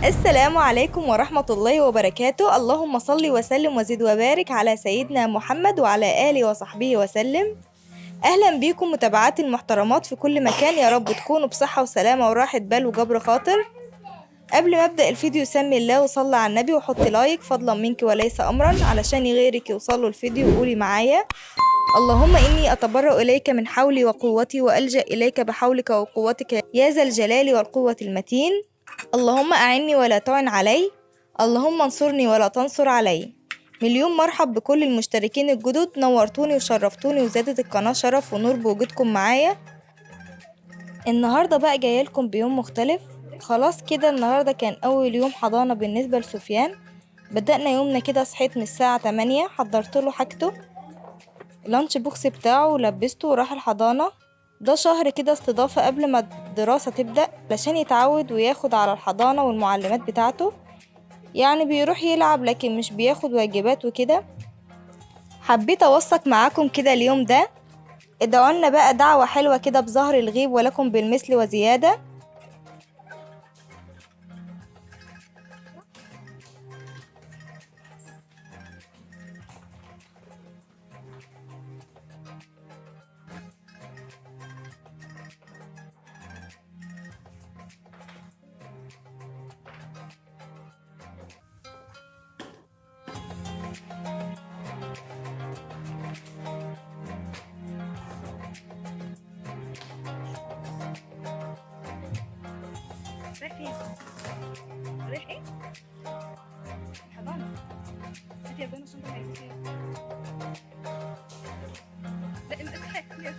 السلام عليكم ورحمة الله وبركاته. اللهم صل وسلم وزد وبارك على سيدنا محمد وعلى آله وصحبه وسلم. أهلا بيكم متابعاتي المحترمات في كل مكان، يا رب تكونوا بصحة وسلامة وراحة بال وجبر خاطر. قبل ما أبدأ الفيديو سمي الله وصلي على النبي وحط like فضلا منك وليس أمرا علشان غيرك يوصلوا الفيديو. وقولي معايا: اللهم إني أتبرأ إليك من حولي وقوتي وألجأ إليك بحولك وقوتك يا ذا الجلال والقوة المتين. اللهم أعني ولا تعن علي، اللهم انصرني ولا تنصر علي. مليون مرحب بكل المشتركين الجدد، نورتوني وشرفتوني وزادت القناة شرف ونور بوجودكم معايا. النهاردة بقى جايلكم بيوم مختلف خلاص كده. النهاردة كان أول يوم حضانة بالنسبة لسفيان. بدأنا يومنا كده، صحيت من الساعة 8، حضرت له حاجته ال lunch box بتاعه ولبسته وراح الحضانة. ده شهر كده استضافة قبل ما الدراسة تبدأ علشان يتعود وياخد على الحضانة والمعلمات بتاعته. يعني بيروح يلعب لكن مش بياخد واجبات وكده. حبيت اوثق معاكم كده اليوم ده. ادعولنا بقى دعوة حلوة كده بظهر الغيب ولكم بالمثل وزيادة. رايح فين؟ رايح ايه؟ الحضانة. هاتي يا بنا الشنطة اللي عايزة فيها. لا انت اضحك يا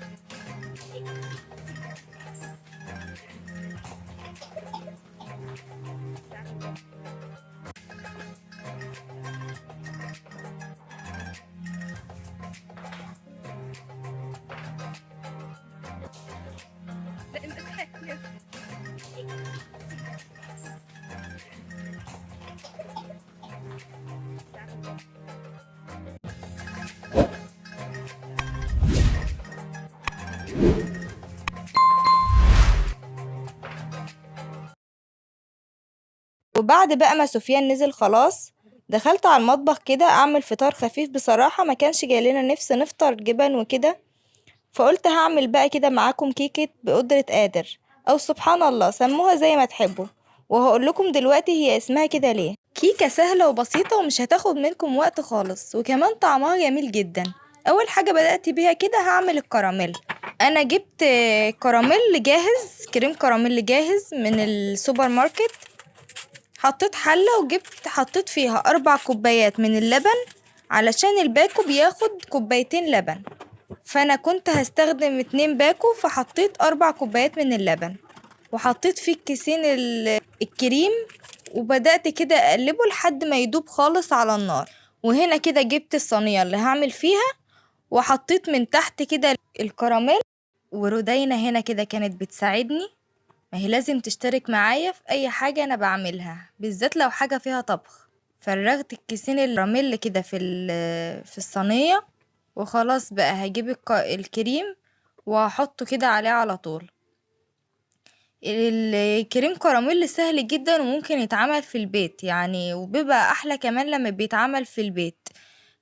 لا انت اضحك يا وبعد بقى ما سفيان نزل خلاص دخلت على المطبخ كده اعمل فطار خفيف. بصراحة ما كانش جاي لنا نفس نفطر جبن وكده، فقلت هعمل بقى كده معاكم كيكة بقدرة قادر، او سبحان الله سموها زي ما تحبوا، وهقول لكم دلوقتي هي اسمها كده ليه. كيكة سهلة وبسيطة ومش هتاخد منكم وقت خالص، وكمان طعمها جميل جدا. اول حاجة بدأت بيها كده هعمل الكراميل. انا جبت كراميل جاهز، كريم كراميل جاهز من السوبر ماركت. حطيت حلة وجبت حطيت فيها 4 كوبايات من اللبن، علشان الباكو بياخد كوبايتين لبن، فانا كنت هستخدم 2 باكو، فحطيت 4 كوبايات من اللبن، وحطيت فيه كيسين الكريم، وبدأت كده اقلبه لحد ما يدوب خالص على النار. وهنا كده جبت الصينية اللي هعمل فيها وحطيت من تحت كده الكراميل. ورودينا هنا كده كانت بتساعدني، ما هي لازم تشترك معايا في اي حاجة انا بعملها، بالذات لو حاجة فيها طبخ. فرغت الكيسين الكراميل كده في الصينية، وخلاص بقى هجيب الكريم وهحطه كده عليه على طول. الكريم كراميل سهل جدا وممكن يتعمل في البيت يعني، وبيبقى احلى كمان لما بيتعمل في البيت.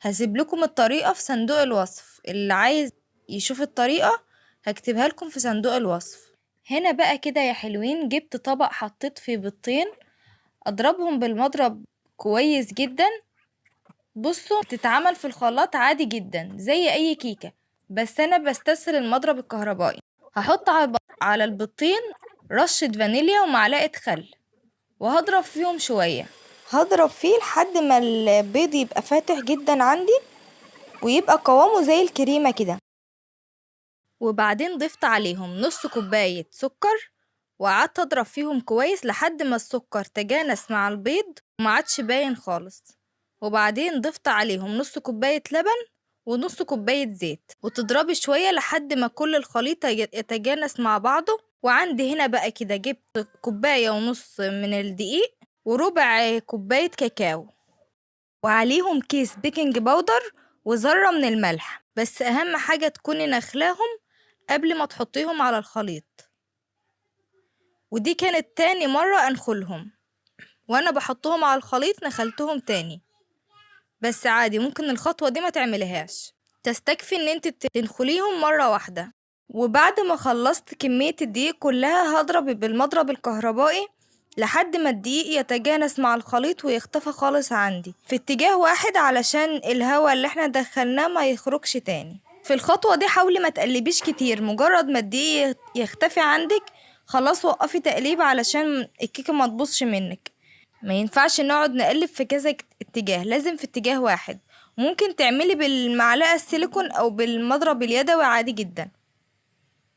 هسيب لكم الطريقة في صندوق الوصف، اللي عايز يشوف الطريقة هكتبها لكم في صندوق الوصف. هنا بقى كده يا حلوين جبت طبق حطيت فيه بيضتين، اضربهم بالمضرب كويس جدا. بصوا بتتعمل في الخلاط عادي جدا زي اي كيكة، بس انا بستسهل المضرب الكهربائي. هحط على البيضتين رشة فانيليا ومعلقة خل، وهضرب فيهم شوية. هضرب فيه لحد ما البيض يبقى فاتح جدا عندي ويبقى قوامه زي الكريمة كده. وبعدين ضفت عليهم نص كوباية سكر، وقعدت اضرب فيهم كويس لحد ما السكر تجانس مع البيض وما عادش باين خالص. وبعدين ضفت عليهم نص كوباية لبن ونص كوباية زيت، وتضربي شوية لحد ما كل الخليط يتجانس مع بعضه. وعندي هنا بقى كده جبت كوباية ونص من الدقيق وربع كوباية كاكاو، وعليهم كيس baking powder وذرة من الملح. بس أهم حاجة تكوني نخلاهم قبل ما تحطيهم على الخليط. ودي كانت تاني مرة أنخلهم. وانا بحطهم على الخليط نخلتهم تاني، بس عادي ممكن الخطوة دي ما تعمليهاش، تستكفي ان انت تنخليهم مرة واحدة. وبعد ما خلصت كمية الدقيق كلها هضرب بالمضرب الكهربائي لحد ما الدقيق يتجانس مع الخليط ويختفى خالص عندي في اتجاه واحد، علشان الهواء اللي احنا دخلناه ما يخرجش تاني. في الخطوة دي حاولي ما تقلبيش كتير، مجرد ما الدقيق يختفي عندك خلاص وقفي تقليب علشان الكيكة ما تبوظش منك. ما ينفعش نقعد نقلب في كذا اتجاه، لازم في اتجاه واحد. ممكن تعملي بالمعلقة السيليكون او بالمضرب اليدوي عادي جدا.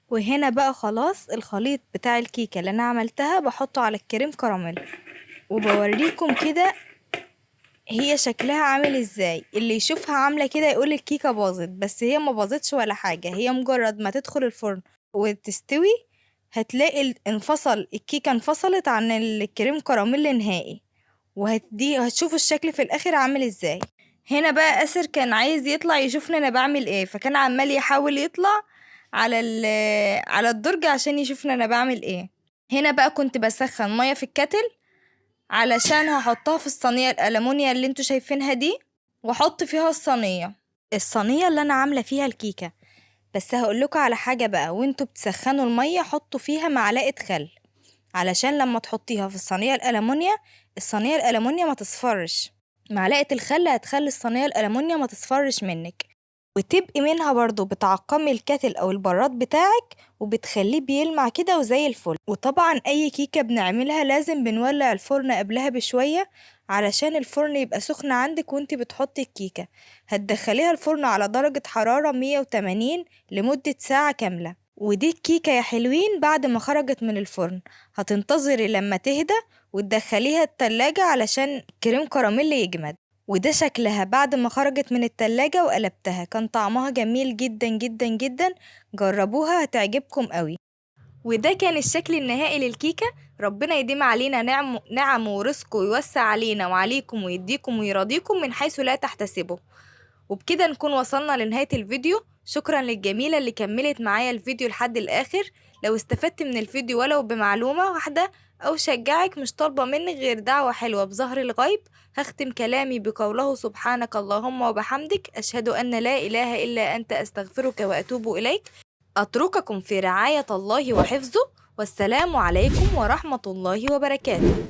وهنا بقى خلاص الخليط بتاع الكيكة اللي انا عملتها بحطه على الكريم كراميل، وبوريكم كده هي شكلها عامل ازاي. اللي يشوفها عاملة كده يقول الكيكة باظت، بس هي ما باظتش ولا حاجة. هي مجرد ما تدخل الفرن وتستوي هتلاقي الكيكة انفصلت عن الكريم كراميل نهائي، هتشوفوا الشكل في الاخر عامل ازاي. هنا بقى آسر كان عايز يطلع يشوفني انا بعمل ايه، فكان عمال يحاول يطلع على الدرج عشان يشوفني انا بعمل ايه. هنا بقى كنت بسخن مية في الكتل علشان هحطها في الصينية الألمونيا اللي انتوا شايفينها دي، واحط فيها الصينية اللي انا عاملة فيها الكيكة. بس هقول لكم على حاجة بقى، وانتوا بتسخنوا المية حطوا فيها معلقة خل، علشان لما تحطيها في الصينية الألمونيا، الصينية الألمونيا ما تصفرش. معلقة الخل هتخلي الصينية الألمونيا ما تصفرش منك، وتبقي منها برضو بتعقمي الكتل أو البراد بتاعك وبتخليه بيلمع كده وزي الفل. وطبعا أي كيكة بنعملها لازم بنولع الفرن قبلها بشوية علشان الفرن يبقى سخن عندك وانتي بتحطي الكيكة. هتدخليها الفرن على درجة حرارة 180 لمدة ساعة كاملة. ودي الكيكة يا حلوين بعد ما خرجت من الفرن هتنتظري لما تهدى وتدخليها التلاجة علشان كريم كراميل يجمد. وده شكلها بعد ما خرجت من التلاجة وقلبتها، كان طعمها جميل جدا جدا جدا، جربوها هتعجبكم قوي. وده كان الشكل النهائي للكيكة. ربنا يديم علينا نعمه ورزقه ويوسع علينا وعليكم ويديكم ويرضيكم من حيث لا تحتسبوا. وبكده نكون وصلنا لنهاية الفيديو. شكرا للجميلة اللي كملت معايا الفيديو لحد الآخر. لو استفدت من الفيديو ولو بمعلومة واحدة أو شجعك، مش طالبة منك غير دعوة حلوة بظهر الغيب. هختم كلامي بقوله سبحانك اللهم وبحمدك، أشهد أن لا إله إلا أنت، أستغفرك وأتوب إليك. أترككم في رعاية الله وحفظه، والسلام عليكم ورحمة الله وبركاته.